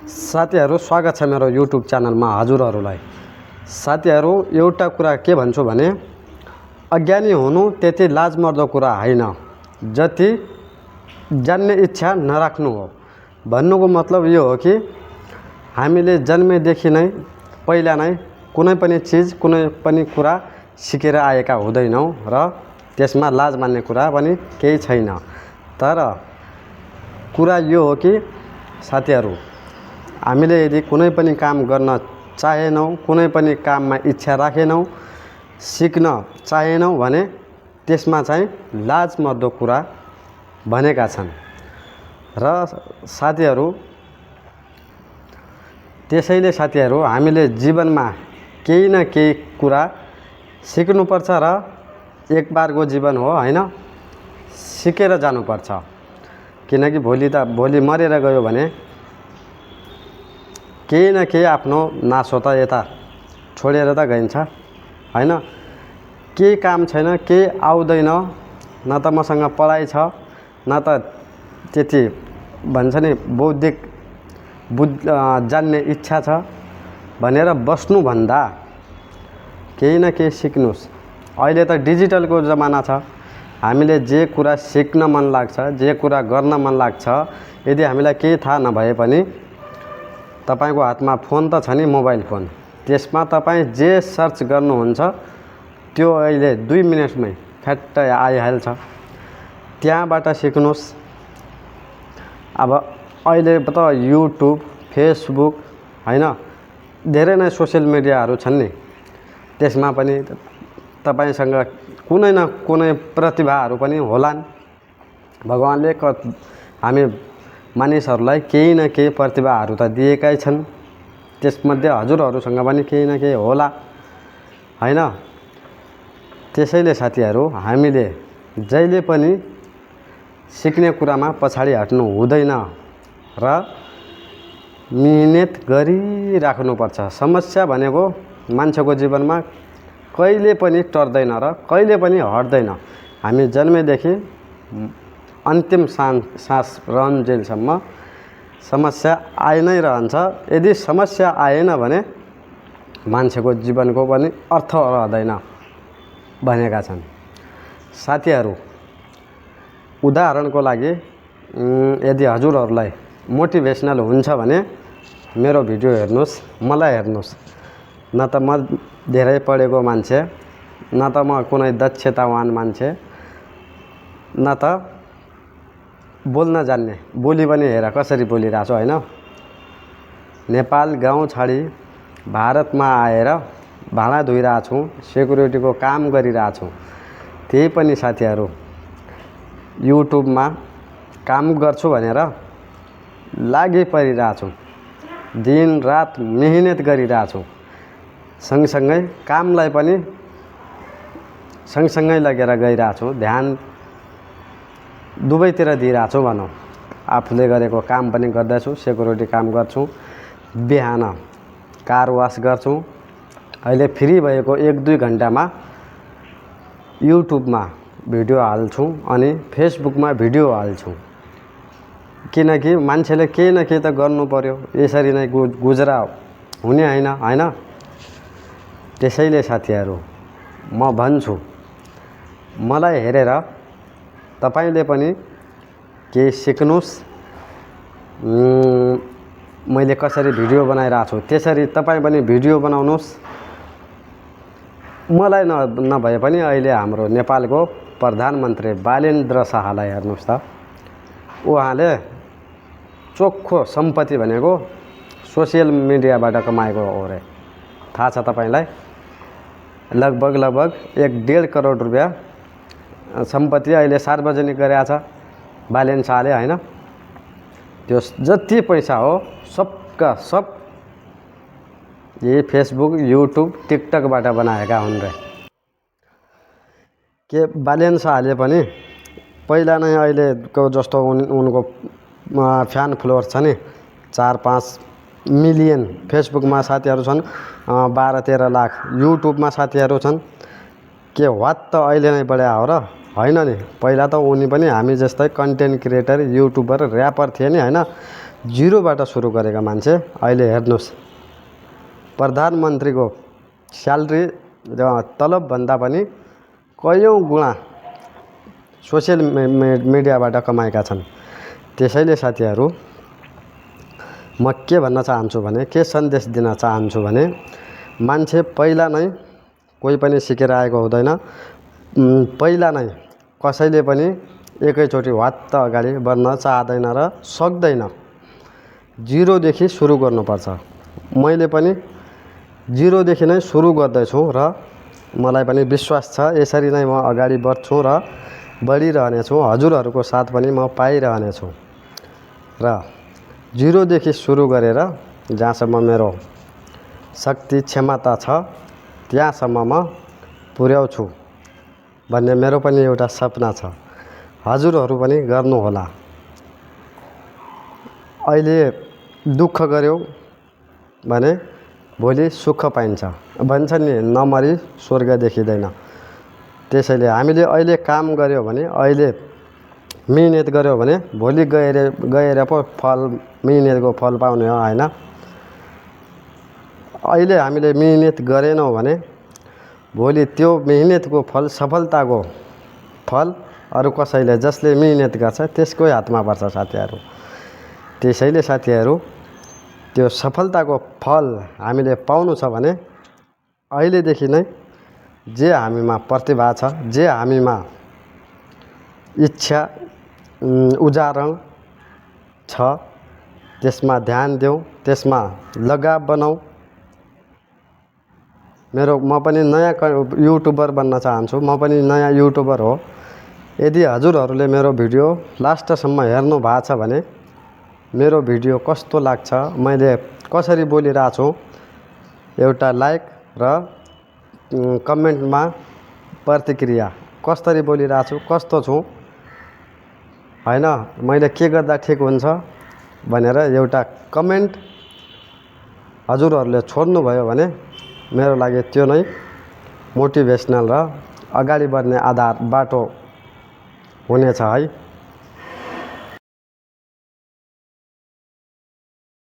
साथीहरु स्वागत छ मेरो युट्युब च्यानलमा हजुरहरुलाई। साथीहरु एउटा कुरा के भन्छु भने अज्ञानी हुनु त्यति लाजमर्दो कुरा हैन, जति जान्ने इच्छा नराख्नु हो। भन्नुको मतलब यो हो कि हामीले जन्मेदेखि नै पहिला नै कुनै पनि चीज कुनै पनि कुरा सिकेर आएका हुँदैनौं र त्यसमा लाज मान्ने कुरा पनि केही छैन। तर कुरा यो हो कि साथीहरु हामीले यदि कुनै पनि काम गर्न चाहेनौं, कुनै पनि काममा इच्छा राखेनौं, सिक्न चाहेनौं भने त्यसमा चाहिँ लाज मर्दो कुरा भनेका छन्। र साथीहरु त्यसैले साथीहरु हामीले जीवनमा केही न केही कुरा सिक्नुपर्छ र एक बारको जीवन हो हैन, सिकेर जानुपर्छ। किनकि भोलि मरेर गयो भने केही न केही आफ्नो नासो त यता छोडेर त गइन्छ हैन। केही काम छैन, केही आउँदैन, न त मसँग पढाइ छ, न त त्यति भन्छ नि बौद्धिक जान्ने इच्छा छ भनेर बस्नु भन्दा केही न केही सिक्नुस्। अहिले त डिजिटलको जमाना छ। हामीले जे कुरा सिक्न मन लाग्छ, जे कुरा गर्न मन लाग्छ, यदि हामीलाई केही थाहा नभए पनि तपाईको हातमा फोन त छ नि, मोबाइल फोन। त्यसमा तपाई जे सर्च गर्नुहुन्छ त्यो अहिले 2 मिनेटमै फ्याट्ट आइहाल्छ। त्यहाँबाट सिक्नुस्। अब अहिले त युट्युब, फेसबुक हैन, धेरै नै सोशल मिडियाहरु छन् नि। त्यसमा पनि तपाईसँग कुनै न कुनै प्रतिभाहरु पनि होलान्। भगवानले हामी मानिसहरुलाई केही न केही प्रतिभाहरु त दिएकै छन्। त्यसमध्ये हजुरहरुसँग पनि केही न केही होला हैन। त्यसैले साथीहरु हामीले जहिले पनि सिक्ने कुरामा पछाडी हट्नु हुँदैन र मिहिनेत गरिराख्नुपर्छ। समस्या भनेको मान्छेको जीवनमा कहिले पनि टर्दैन र कहिले पनि हट्दैन। हामी जन्मेदेखि अन्तिम सास रहन्जेलसम्म समस्या आइ नै रहन्छ। यदि समस्या आएन भने मान्छेको जीवनको पनि अर्थ रहदैन भनेका छन्। साथीहरु उदाहरणको लागि यदि हजुरहरुलाई मोटिभेशनल हुन्छ भने मेरो भिडियो हेर्नुस्, मलाई हेर्नुस्। न त म धेरै पढेको मान्छे, न त म कुनै दक्षतावान मान्छे, न त बोल्न जान्ने। बोली पनि हेर कसरी बोलिरहेछु हैन। नेपाल गाउँ छाडी भारतमा आएर भाडा धोइरहेछु, सेक्युरिटीको काम गरिरहेछु। त्यही पनि साथीहरु युट्युबमा काम गर्छु भनेर लागि परिरहेछु। दिन रात मेहनत गरिरहेछु। सँगसँगै कामलाई पनि सँगसँगै लगेर गइरहेछु। ध्यान दुवैतिर दिइरहेछु भनौं। आफूले गरेको काम पनि गर्दैछु, सेक्युरिटी काम गर्छु, बिहान कार वाश गर्छु। अहिले फ्री भएको 1-2 घण्टामा युट्युबमा भिडियो हाल्छु अनि फेसबुकमा भिडियो हाल्छु। किनकि मान्छेले केही न केही त गर्नु पर्यो। यसरी नै गुजरा हुने हैन। त्यसैले साथीहरु म भन्छु, मलाई हेरेर तपाईले पनि केही सिक्नुस्। मैले कसरी भिडियो बनाइरहेछु त्यसरी तपाई पनि भिडियो बनाउनुस्। मलाई नभए पनि अहिले हाम्रो नेपालको प्रधानमन्त्री बालेन्द्र शाहलाई हेर्नुस् त। उहाँले चोखो सम्पत्ति भनेको सोशल मिडियाबाट कमाएको हो रे। थाहा छ तपाईलाई? लगभग 1.5 करोड रुपैयाँ सम्पत्ति अहिले सार्वजनिक गरेका छ बालेन शाहले हैन। त्यो जति पैसा हो सबका सब यही फेसबुक, युट्युब, टिकटकबाट बनाएका हुन् रे। के बालेन शाहले पनि पहिला नै अहिलेको जस्तो उनको फ्यान फ्लोर छ नि, 4-5 मिलियन। फेसबुकमा साथीहरु छन् 12-13 लाख। युट्युबमा साथीहरु छन् के वात त अहिले नै बढ्या हो र हैन नि। पहिला त उनी पनि हामी जस्तै कन्टेन्ट क्रिएटर, युट्युबर, र्यापर थिए नि हैन। जिरोबाट सुरु गरेका मान्छे अहिले हेर्नुहोस् प्रधानमन्त्रीको स्यालेरी तलबभन्दा पनि कयौँ गुणा सोसियल मिडियाबाट कमाएका छन्। त्यसैले साथीहरू म के भन्न चाहन्छु भने, के सन्देश दिन चाहन्छु भने, मान्छे पहिला नै कोही पनि सिकेर आएको हुँदैन। पहिला नै कसैले पनि एकैचोटि वात्त अगाडि बढ्न चाहदैन र सक्दैन। जिरोदेखि सुरु गर्नुपर्छ। मैले पनि जिरोदेखि नै सुरु गर्दैछु र मलाई पनि विश्वास छ यसरी नै म अगाडि बढ्छु र बढिरहनेछु। हजुरहरूको साथ पनि म पाइरहनेछु र जिरोदेखि सुरु गरेर जहाँसम्म मेरो शक्ति क्षमता छ त्यहाँसम्म म पुर्याउँछु भन्ने मेरो पनि एउटा सपना छ। हजुरहरू पनि गर्नुहोला। अहिले दुःख गर्यो भने भोलि सुख पाइन्छ भन्छ नि, नमरी स्वर्ग देखिँदैन। त्यसैले हामीले अहिले काम गर्यो भने, अहिले मिहिनेत गर्यो भने भोलि गएर पो मिहिनेतको फल पाउने हो हैन। अहिले हामीले मिहिनेत गरेनौँ भने भोलि त्यो मिहिनेतको फल, सफलताको फल अरू कसैले जसले मिहिनेत गर्छ त्यसकै हातमा पर्छ साथीहरू। त्यसैले साथीहरू त्यो सफलताको फल हामीले पाउनु छ भने अहिलेदेखि नै जे हामीमा प्रतिभा छ, जे हामीमा इच्छा उजागर छ त्यसमा ध्यान देऊ, त्यसमा लगाव बनाऊ। म पनि नयाँ युट्युबर बन्न चाहन्छु। म पनि नयाँ युट्युबर हो। यदि हजुरहरूले मेरो भिडियो लास्टसम्म हेर्नु भएको छ भने मेरो भिडियो कस्तो लाग्छ, मैले कसरी बोलिरहेको छु, एउटा लाइक र कमेन्टमा प्रतिक्रिया, कसरी बोलिरहेको छु, कस्तो छु हैन, मैले के गर्दा ठिक हुन्छ भनेर एउटा कमेन्ट हजुरहरूले छोड्नुभयो भने मेरो लागि त्यो नै मोटिभेसनल र अगाडि बढ्ने आधार बाटो हुनेछ है।